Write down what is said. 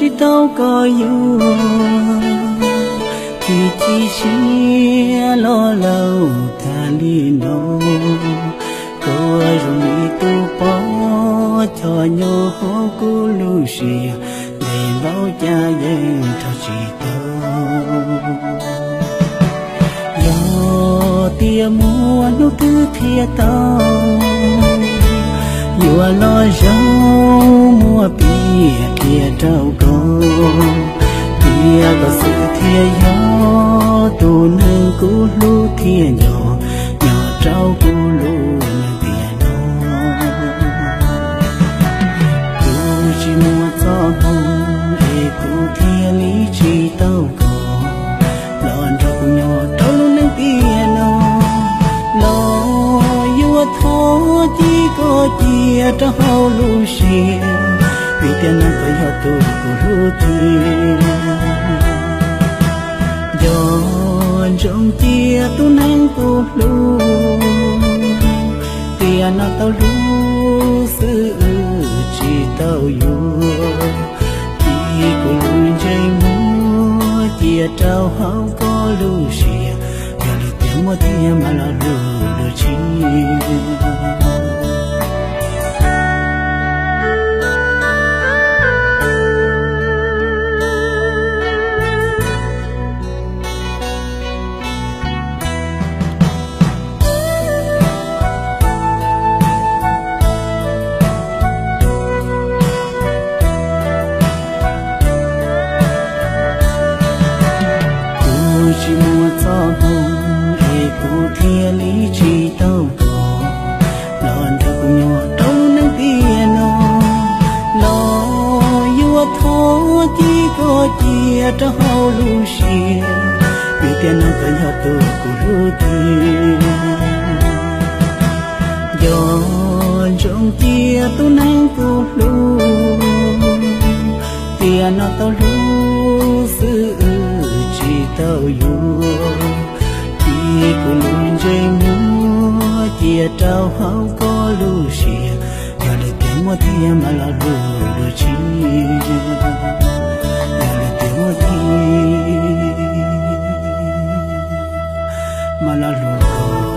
tsis tau koj yuav, tsis ci siab los laus tag li no. Koj zoo li tus poj choj nyob hauv kuv lub siab, ntev npaum cas yeej rau tsis tau. Yog tias muaj hnub twg thiaj tau, yuav los zoo muab piav qhia rau koj, tias koj xwb thiaj yog tus neeg kuv hlub thiab nco, nyob rau kuv lub neej tiam no. Kuv tsis muaj txoj hmoo es kuv thiaj li tsis tau koj los nrog kuv nyob rau lub neej tiam no. Los yuav thov cia koj cia rau hauv lub siab, vim tias no koj yog tus kuv hlub tiag. Nco ntsoov cia tus neeg kuv hlub, tiam no tau hlub xwb tsis tau yuav. Cia kuv lub ntsej muag cia rau hauv koj lub siab, yog li tias muaj tiag mas los hlub dua tshiab. Kuv tsis muaj txoj hmoo es kuv thiaj li tsis tau koj los nrog kuv nyob rau lub neej tiam no. Los yuav thov cia koj cia rau hauv lub siab, vim tias no koj yog tus kuv hlub tiag. Nco ntsoov cia tus neeg kuv hlub, tiam no tau hlub xwb tsis tau yuav. Cia kuv lub ntsej muag cia rau hauv koj lub siab, yog li tias muaj tiag mas los hlub dua tshiab, yog li tias muaj tiag mas los hlub koj